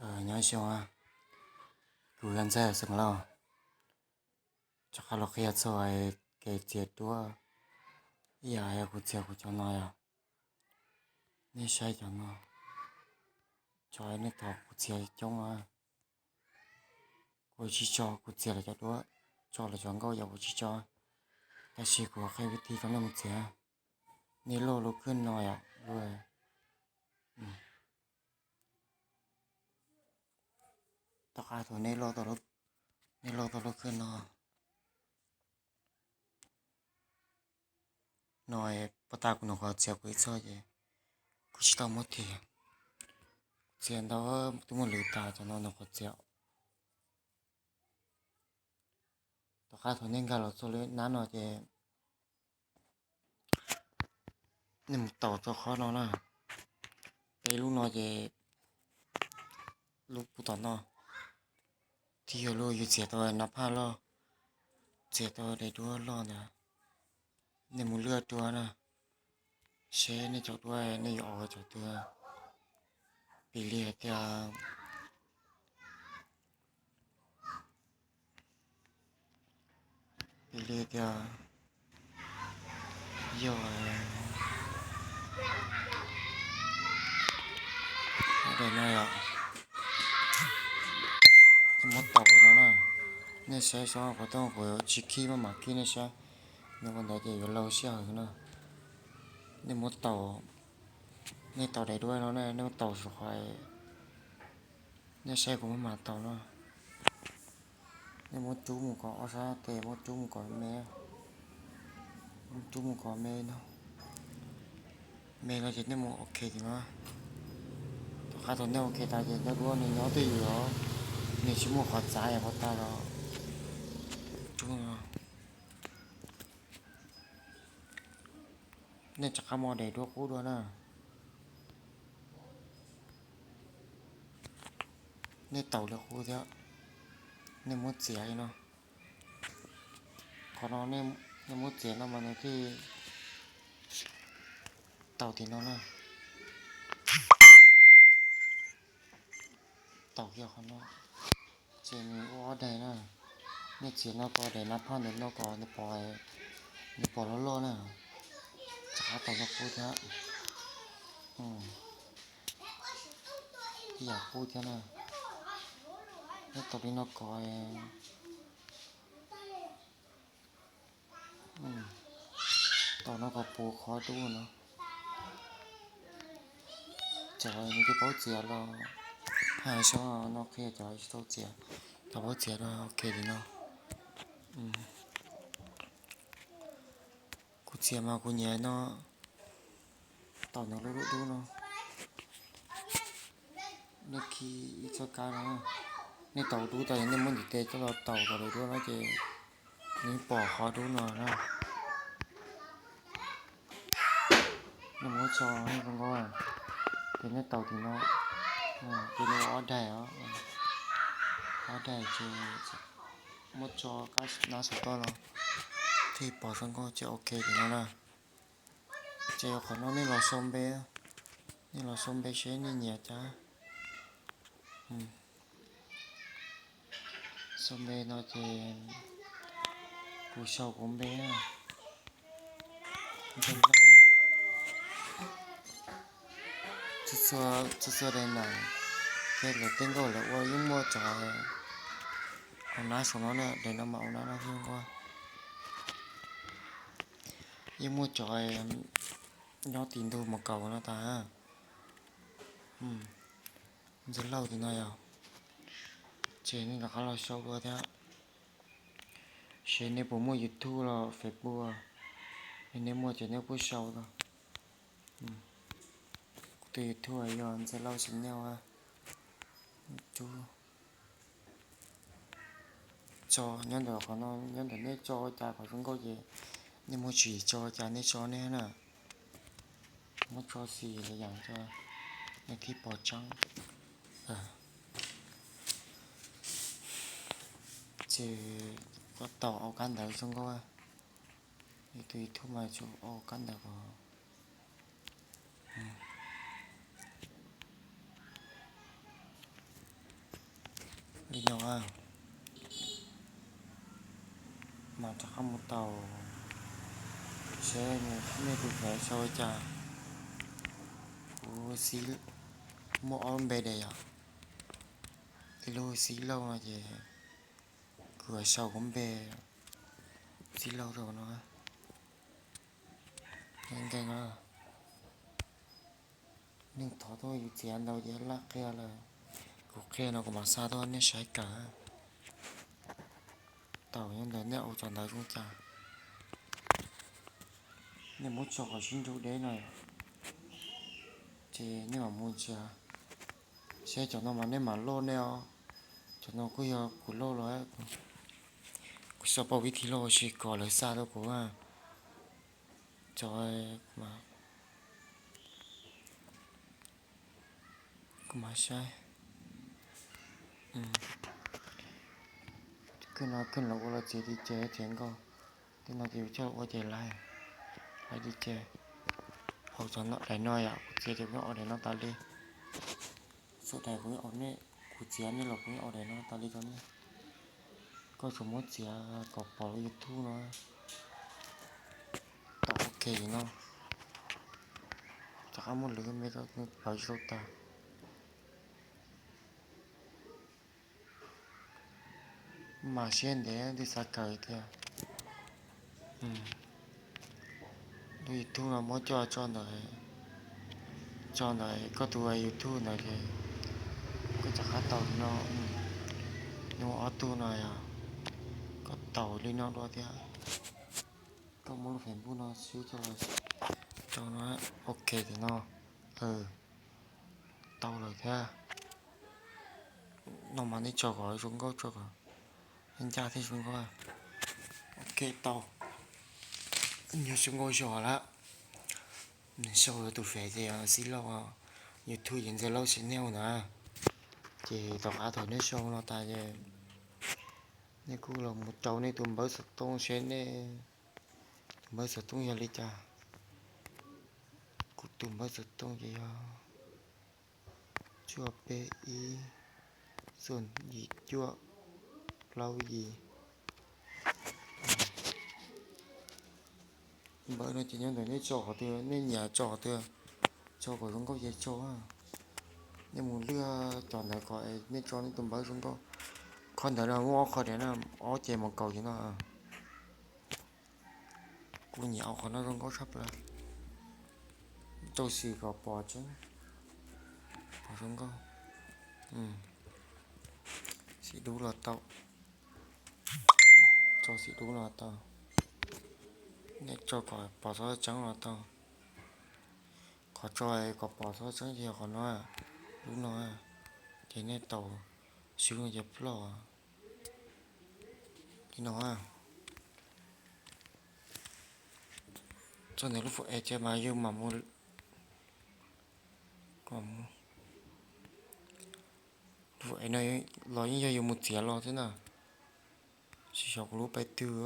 Nyob zoo, kuv yog Ntxawg Xeem Lauj, rov qab los qhia txog kev txiav duab ib yam kuv txiav kuv cov no yom. Nej saib cov no, cov nej tau kuv txiav coob, kuv tsis tso, kuv txiav lawv cov duab, tso lawv cov nkauj yom, kuv tsis tso. Tab sis kuv qhia vib thib rau nej mus txiav. Nej loj lub khwj no yom, lub Tom qab thaum nej loj tau lub khwj no, no, pab tas kuv nws qhov txiav kuv ib txoj ces kuv tsis tau muab txiav. Txiav ntau twb muaj lwm tas, cov no nws qhov txiav. Tom qab thaum nej nkag los txog lub nab no ces nej mus taus txog qhov no na. Peb lub no ces lub puag tom no thiaj yog lub yus txiav tau nab phaj loj, txiav tau daim duab loj ntawd. Nej mus lwaj dua na, seb nej cov duab nej yuav ua cov twg. Piv li hais tias, piv li tias yog daim no yom, muab taus no na. Nej saib saib qhov rooj kuv tsis khib maj mam khib nej saib, nws ua ntawd ces yuav laug sij hawm na. Nej muab taus, nej taus daim duab no, nej muab taus saum qhov, nej saib kuv maj mam taus no. Nej muab rub mus kom ob sab tes, muab rub mus kom me, muab rub mus kom me no. Me no ces nej mus ok tim no. Tom qab thaum nej ok tas ces cov duab nws nyob twj ywm os, nws tsis muaj qhov txav yam pab tas los rub no. Nej rov qab muab daim duab qub dua na. Nej taus li qub thiab, nej muab txiav li no. Qhov no nej muab txiav no mas nws thiaj taus tim no na. Taus kiag qhov no, ces nws ua ob daim na. Nej txiav no kom daim nab phaj ntawm no kom nws pom loj loj na. Rov qab taus li qub thiab. Ib yam qub thiab na. Nej taus li no kom, taus no kom puv qhov dub no. Cov nws twb paub txiav los hais seb no qhia cov tsis tau txiav, cov paub txiav los ok li no. Kuv txiav mas kuv nyiam no, taus nws lub dub dub no. Nej khib ib txoj kab no, nej taus dub tas nej muab ntiv tes coj los taus kom daim duab no ces nws pom qhov dub no na. Nej muab tso, nej zoo nkauj, ces nej taus tim no, ces nej ua ob daim os, ob daim ces muab tso kab nab saum toj no, thiaj pom zoo nkauj ces ok tim no na. Ces qhov no nej los sau npe, nej los sau npe seb nej nyiam cas. Sau npe no ces kuv sau kuv npe. Txhua txhua daim neem thiab lawv tej nkauj lawv ua yeej muaj cov, hauv nab saum no na, daim no mas hauv nab no thiab ua, yeej muaj cov nyob tim ntug mus kaus no tas. Ntxawg Lauj tim no yog, ces nej rov qab los sau dua thiab. Seb nej puas muaj YouTube los Facebook, yog nej muaj ces nej kuj sau tau. Kuv tus YouTube yog Ntxawg Lauj Channel. Tso nyob ntawm qhov no, nyob ntawm nej tso ua cas kom zoo nkauj ces nej muaj tsis tso ua cas nej tso nej na. Muab tso xis li yam tso, nej thiaj pom tseeb. Ces koj tau au kab ntawv zoo nkauj, tus YouTube mas tsuas au kab ntawv ko. Li no mas rov qab mus tau seb nej tus fev sau li cas. Kuv muaj ob lub npe de yom, ib lub Xib Lauj no ces kuv sau kuv npe Xib Lauj rau no. Nkees, neeg thov tuaj yus txiav ntau ces laj qhia lawm. Kuv qhia no kuv mam xa tuaj nej saib kawm. Tau nyob ntawd nej ua cov ntawd zoo cas, nej muab tso kom sib nrug deb no ces nej mam mus ntsia. Seb cov no mas nej mam loj nej os. Cov no kuj yog kuv loj los, kuv xav paub vib thib loj ua si kom lawv xa rau kuv. Cov kuv mam saib. Kawg no kawg los ua los txiav li ces txiav nkaus. Tej no ces coj ua ces laiv, laiv li ces. Hauv cov daim no yom, kuv txiav ces kuv yeej ua daim no tas li. Txhua daim kuv yeej ua, kuv txiav nej los kuv yeej ua daim no tas li rau nej. Koj tsuas muab txiav kom pom lub YouTube no. Tau ok no, rov qab muab lwv me koj plawv tsis tau tag. Mam siab ntev twb xav kawm tiag. Lub YouTube no muab coj tso ntawm, tso ntawm koj tus YouTube ntawd ces koj rov qab tau no. Nws ob tug no yog koj tau li no dua thiab. Koj muab lub Facebook no xwb coj los rau no. Ok tias no, tau lawm thiab. No mas nej tso kom zoo nkauj, tso kom ncaj thiab zoo nkauj. Ok tau, nyob zoo nkauj zog lawm. Nws sau tus fev ces Xib Lauj, YouTube ces Ntxawg Lauj Channel ntawd. Ces tom qab thaum nej sau no tas ces nej kuj los mus rau nej tus npawb xov tooj seb nej tus npawb xov tooj yog li cas. Kuv tus npawb xov tooj ces yog cuaj peb ib xoom yim cuaj plaub yim. Npawb no ces nyob ntawm nej tso qhov twg, nej nyiam tso qhov twg, tso kom zoo nkauj ces tso. Nej mus lwaj cov ntawd kom nej tso nej tus npawb zoo nkauj. Qhov ntawd no muaj ob qho diav na, ob ces mus kaum li no. Kuv nyiam qhov no zoo nkauj tshaj plaws. Rau xim kom pom tseeb, pom zoo nkauj. Xim dub los tau, tso xim dub los tau. Nej tso kom pom txhob tseeb los tau. Qhov tso kom pom txhob tseeb ces yog qhov no, lub no, ces nej tau swb no ces ploj li no. Txog ntawm lub fuv es ces mas yus mam mus, lub fuv es no los yeej yog yus mus txiav los xwb na. Tsis xyov kuv lub peb twg,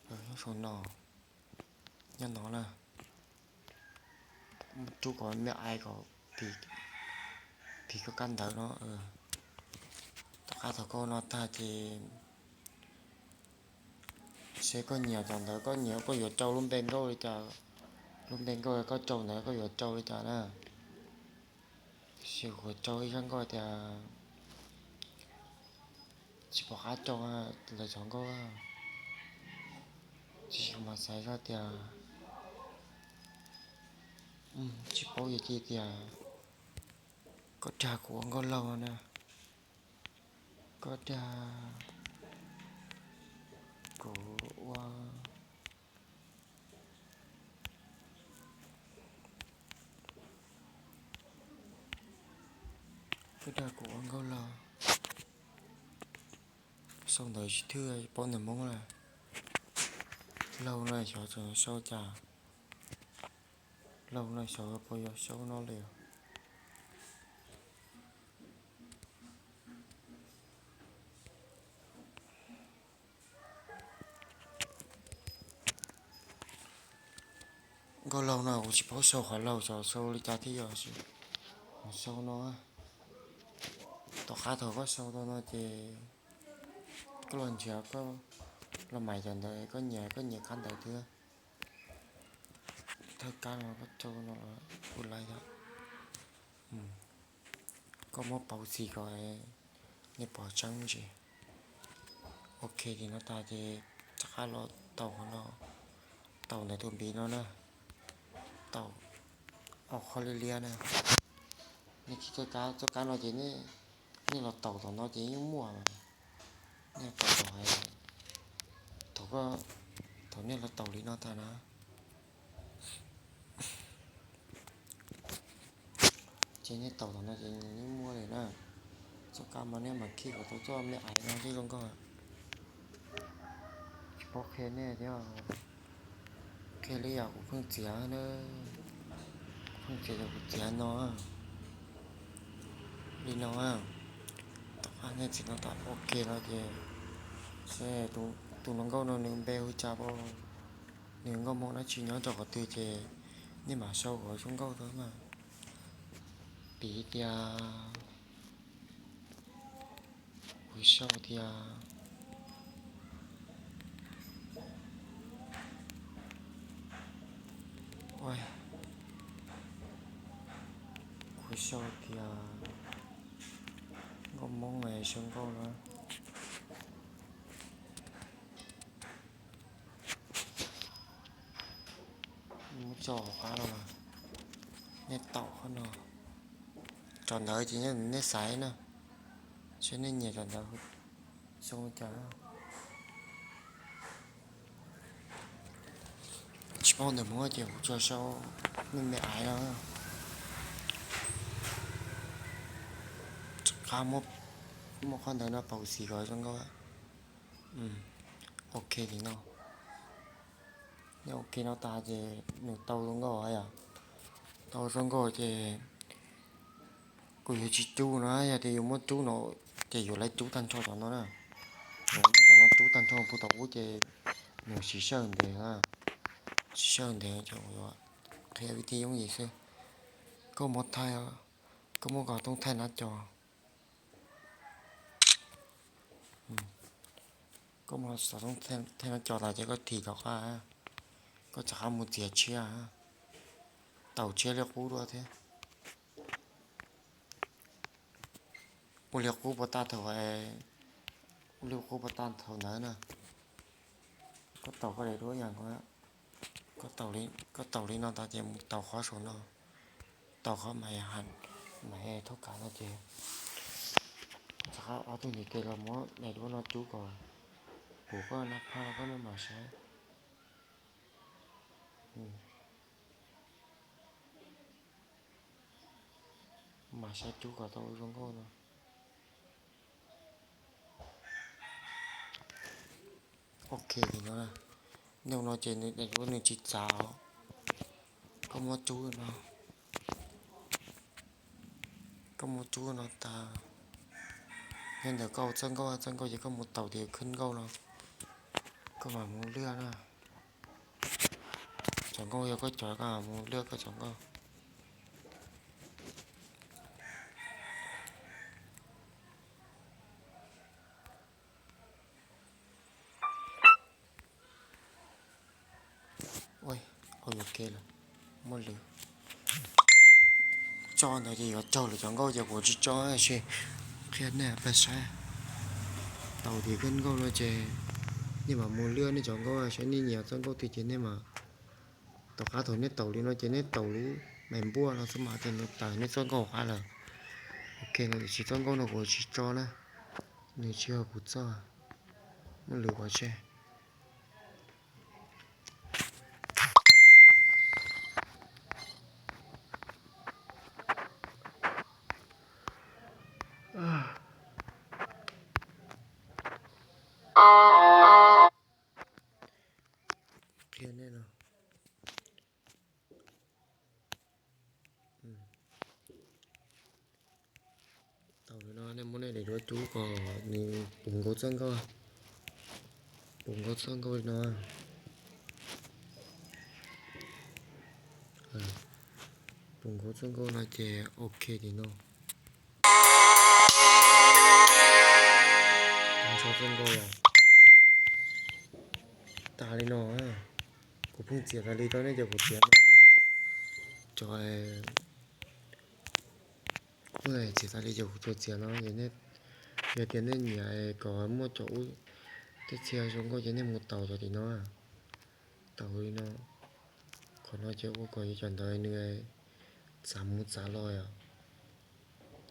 nyob saum no, nyob no na. Rub kom me ais kom phim koj kab ntawv no. Tom qab thaum koj no tag ces seb koj nyiam cov ntawd, koj nyiam koj yuav rau lub npe nkauj li cas, lub npe nkauj koj rau ntawd koj yuav rau li cas na. Sis kuv rau ib zaj nkauj tias tsis pom qab rau lawv cov nkauj, tiam sis kuv mas xav zoj tias tsis paub yog cia tias koj dag kuv ua nkauj laug na, koj dag kuv ua, koj dag kuv ua nkauj laug. Sau ntawv tsis thwj paub ntawv Hmoob na. Laug no xyov tseem sau cas, laug no xyov puas yog sau no li. Nkauj laug no kuv tsis paub sau qhov laug xyov sau li cas thiab yog, mus sau no. Tom qab thaum koj sau tau no ces koj los nrhiav koj los mais cov ntawd, koj nyiam koj nyiam kab ntawv twg. Thawj kab no koj rau no los kuj laib thiab. Koj muab pauv xim kom nej pom tseeb ntsis. Ok, li no tas ces rov qab los taus qhov no, taus ntawm tus npiv no na, taus ob qhov liab liab na. Nej txoj kab, txoj kab no ces nej los taus tom no ces yeej muaj. Nej taus tom, thaum, thaum nej los taus li no tas na, ces nej taus tom no ces yeej muaj li na. Txoj kab mas nej mam khij kom tau txoj me aiv no thiaj zoo nkauj. Tsis paub qhia nej thiab, qhia li yam kuv pheej txiav na, kuv pheej txiav yam kuv txiav no. Li no, tom qab nej txiav no tas ok no ces, tus hluas nkauj no nws npe hu cas, nws nkauj Hmoob dab tsi, nyob rau qhov twg ces nej mam sau kom zoo nkauj rau mas. Piv tias, kuv sau tias, kuv sau tias nkauj Hmoob es zoo nkauj na. Muab tso hauv qab no, nej taus qhov no. Cov ntawv ces nej xaiv na, saib nej nyiam cov ntawv zoo li cas. Tsis paub ntawv Hmoob ces kuv tsuas sau me me aiv no. Rov qab muab qhov ntawv no pauv xim kom zoo nkauj. Ok li no. Nej ok no tas ces nws tau zoo nkauj yom. Tau zoo nkauj ces kuv yuav tsis rub no, yog tias yuav muab rub no ces yuav lawv rub tag nrho cov no na. Yuav muab cov no rub tag nrho puag tom ub ces nws siv sawj ntev, siv sawj ntev ces kuv yuav qhia vib thib yooj yim xwb. Koj muab thaij, koj muab kom tooj thaij nab co. Koj muab xov tooj thaij nab co tas ces koj thim rov qab, koj rov qab mus txiav tshiab, taus tshiab liab qub dua thiab. Ua liab qub puas tag thaum, ua liab qub puas tag thaum ntawd na. Koj taus koj daim duab yam ko, koj taus li no tas ces mus taus qhov saum no, taus qhov mas, mas thauj kav no ces rov qab ob tug ntiv tes los muab daim duab no rub kom puv koj nab phaj koj maj mam saib. Mam saib rub kom tau zoo nkauj no. Ok li no, nyob no ces nws daim duab nws tsis txav os. Koj muab rub no, koj muab rub no tas, nyob ntawm koj txoj nkauj, txoj nkauj ces koj mus taus tias khwb nkauj no, koj mam mus lwaj na. Cov nkauj yog koj cov, koj mus lwaj koj cov nkauj. Ua, ua yuam kev lawm, muaj lwm. Tso ntawd ces yuav raug lawv cov nkauj ces kuv tsis tso, tab sis qhia nej pab saib. Taus tias khwb nkauj no ces nej mam mus lwaj nej cov nkauj, saib nej nyiam txoj nkauj twg ces nej mam, tom qab thaum nej taus li no ces nej taus lub me npuaj no xwb mas ces nws tawm nej txoj nkauj qab lawm. Ok no, tiam sis txoj nkauj no kuv tsis tso na, nws tsis yog kuv txoj, muaj lwm pov tseg. Qhia nej no. Tau li no, nej muab nej daim duab rub kom nws puv nkaus txoj nkauj, puv nkaus txoj nkauj li no. Puv nkaus txoj nkauj no ces ok li no. zoo nkauj yom. Tas li no, kuv pheej txiav tas li rau nej ces kuv txiav no. Cov, kuv txiav tas li ces kuv tsuas txiav no. Yog tias nej nyiam kom muaj cov ub tej txhia zoo nkauj ces nej mus taus cov tim no. Taus li no, qhov no ces ua kom yus cov ntawd nws txav mus txav los yom.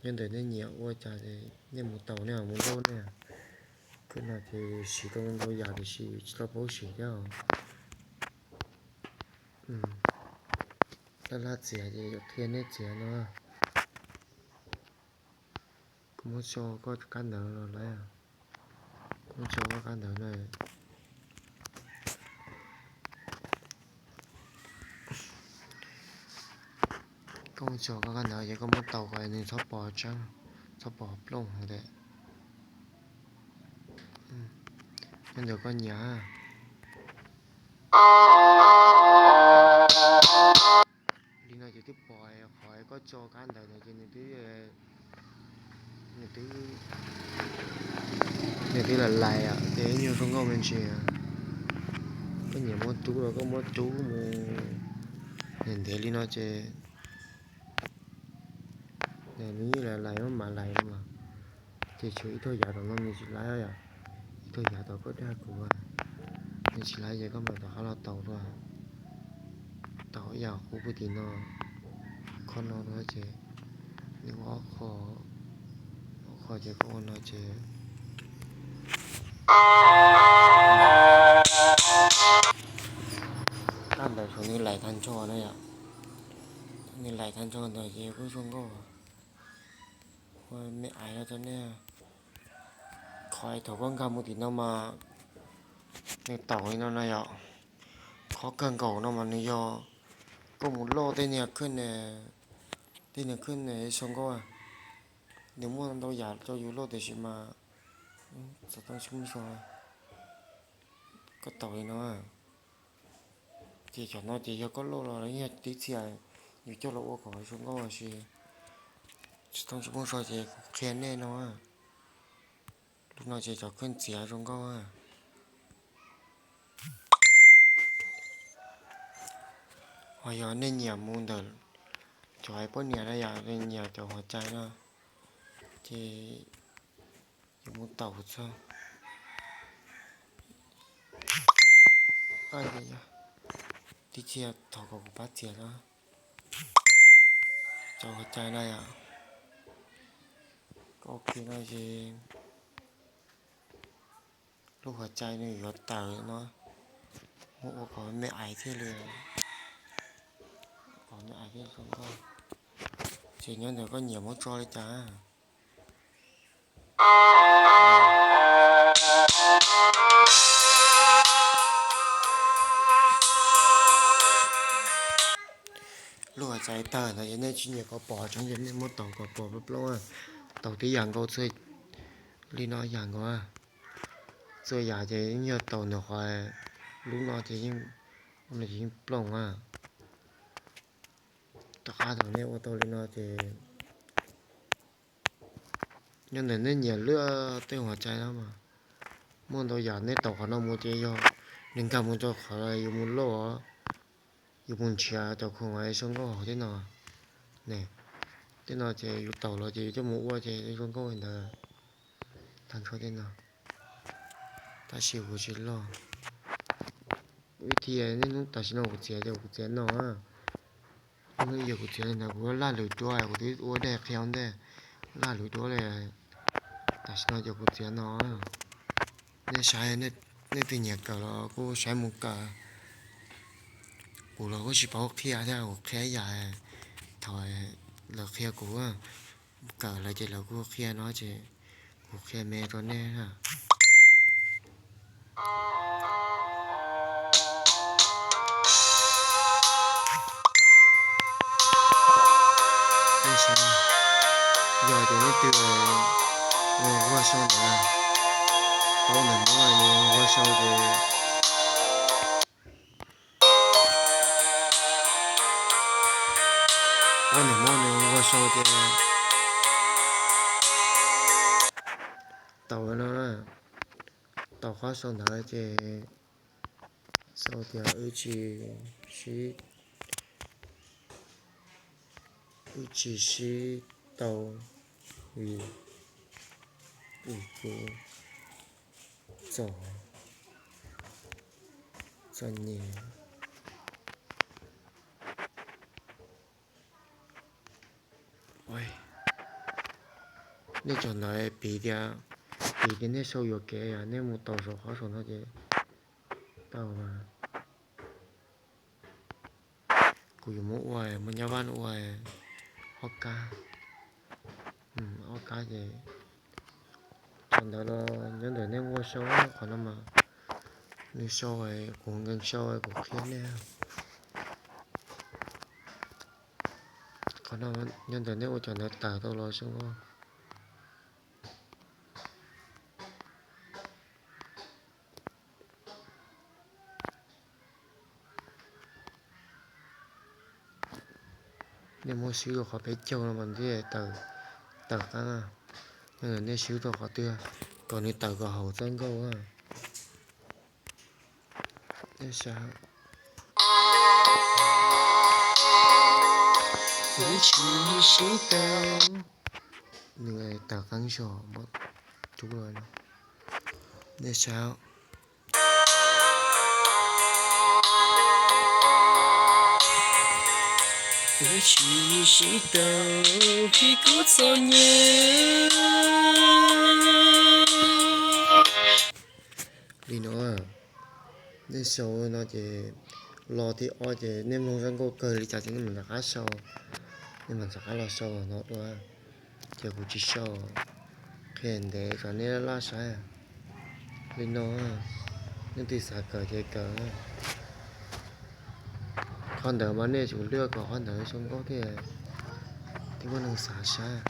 Nyob ntawm nej nyiam ua cas nej mus taus nej mus lauj nej. Khwb no ces siv tau ntau yam tiam sis tsis tau paub siv thiab os. Laj laj txiav ces yuav qhia nej txiav no. Koj muab tso koj kab ntawv los lawm. Koj muab tso koj kab ntawv na. Koj muab tso koj kab ntawv ces koj muab taus kom nws txhob pom tseeb, txhob pom plooj hauv tes. Nyob ntawm koj nyiam. Li no ces twb pom qhov koj tso kab ntawv ntawd ces nws twb, nws twb, nws twb lam lais ces ib nyuag zoo nkauj me ntsis. Koj nyiam muab rub los koj muab rub mus ntev ntev li no ces nws yeej lam lais maj mam lais no mas. Ces tshuav ib tug yav tom no nws tsis lais yom, ib tug yav tom koj dag kuv, nws tsis lais ces koj mam rov qab los taus dua. Taus ib yam qub puag tim no, qhov no dua ces nws ua ob qho, ob qho ces koj ua no ces kab ntawv tshuav nws lais tag nrho na yom. Nws lais tag nrho ntawd ces kuj zoo nkauj. Ua me aiv no rau nej. Qhov thaum koj nkag mus tim no mas nws taus li no no yom. Qhov kawg nkaus no mas nws yog koj mus loj tej niag khwb, tej niag khwb zoo nkauj. Nws muaj ntau yam rau yus loj tiam sis mas xov tooj tsis muaj so. Koj taus li no ces cov no ces yog koj loj los yog tib txhia yus coj los ua kom zoo nkauj los sis xov tooj tsis muaj so ces kuv qhia nej no. Lub no ces cov khwb txiav zoo nkauj. Ho yog nej nyiam mus ntawm cov poj niam na yom, nej nyiam cov huas cai no ces yuav mus taus txog tib txhia thov kom kuv pab txiav no. Cov huas cai na yom, koj ua kiag no ces lub huas cai nws yuav tawm no, muab ua kom me aiv thiaj li, kom me aiv thiaj zoo nkauj. Ces nyob ntawm koj nyiam muab tso li cas. Lub huas cai tawg ntawd ces nej tsis nyiam kom pom tseeb ces nej muab taus kom pom plaub plaub, taus tib yam nkaus txhua li no yam nkaus. Txhua yam ces yeej yog taus ntawm qhov lub no ces yeej, no ces yeej plooj na. Tom qab thaum nej ua tau li no ces nyob ntawm nej nyiam lwaj tej huas cai no mas muaj ntau yam nej taus qhov no mus ces yog nws nkag mus rau qhov yuav mus loj, yuav mus nrhiav cov khoom zoo nkauj hauv tej no ne. Tej no ces yus taus los ces yus coj mus ua ces zoo nkauj li ntawd. Tag nrho tej no, tab sis kuv tsis loj. Vim tias niaj hnub tam sim no kuv txiav ces kuv txiav no, niaj hnub yog kuv txiav li ntawd kuv laj lwm dua, kuv twb ua dej qhia ua ntej, laj lwm dua li. Tam sim no ces kuv txiav no. Nej saib, nej twg nyiam kawm los kuj saib mus kawm. Kuv los kuj tsis paub qhia thiab, kuv qhia yam thaum lawv qhia kuv, kawm lawv ces lawv kuj qhia no ces kuv qhia me rau nej. Yog tias nej twg ua sau ntawd, paub ntawm Hmoob nws ua sau ces, paub ntawm Hmoob nws ua sau ces tau no na. tau qab sau ntawv ces sau tias wb tsis sib, wb tsis sib tau vim kuv txom, txom nyem. Nej cov ntawd piv tias, piv tias nej sau yuam kev, yog nej mus tau saum qhov saum no ces tau. Kuv yuav muab ua, muab nyab vaj ua ob kab, ob kab ces cov ntawd los nyob ntawm nej ua sau, qhov no mas nws sau, kuv nkees sau kuv qhia nej. Qhov no nyob ntawm nej ua cov ntawd tawm tau los zoo nkauj. Nej muab swb rau qhov peb caug no mas nws thiaj tawm qab. Yog nej swb rau qhov twg kom nws tawm kom haum txoj nkauj. Nej saib, nws tawm qeeb zog, cub lawm no. Nej saib, tsis sib tau, vim kuv txom nyem. Li no, nej sau no ces los thib ob ces nej mloog zoo nkauj kawg li cas ces nej mam rov qab sau, nej mam rov qab los sau no dua. Ces kuv tsis sau, qhia ntev kom nej laj laj saib. Li no, leej twg xav kawm ces kawm. Qhov ntawd mas nej tsum lwaj kom qhov ntawd zoo nkauj thiaj, thiaj muaj neeg xav saib.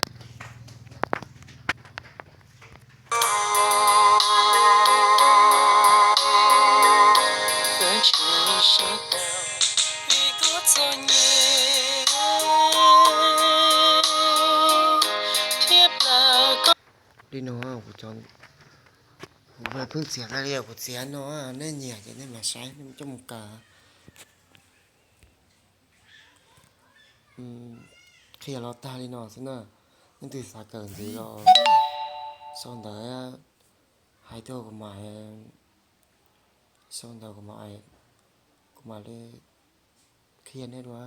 Li no, kuv pheej txiav tas li, kuv txiav no, nej nyiam ces nej mam saib, nej coj mus kawm. Qhia los tag li no xwb na, leej twg xav kawm ntxiv los sau ntawv hais tuaj kuv mam, sau ntawv kuv mam, kuv mam li qhia nej dua.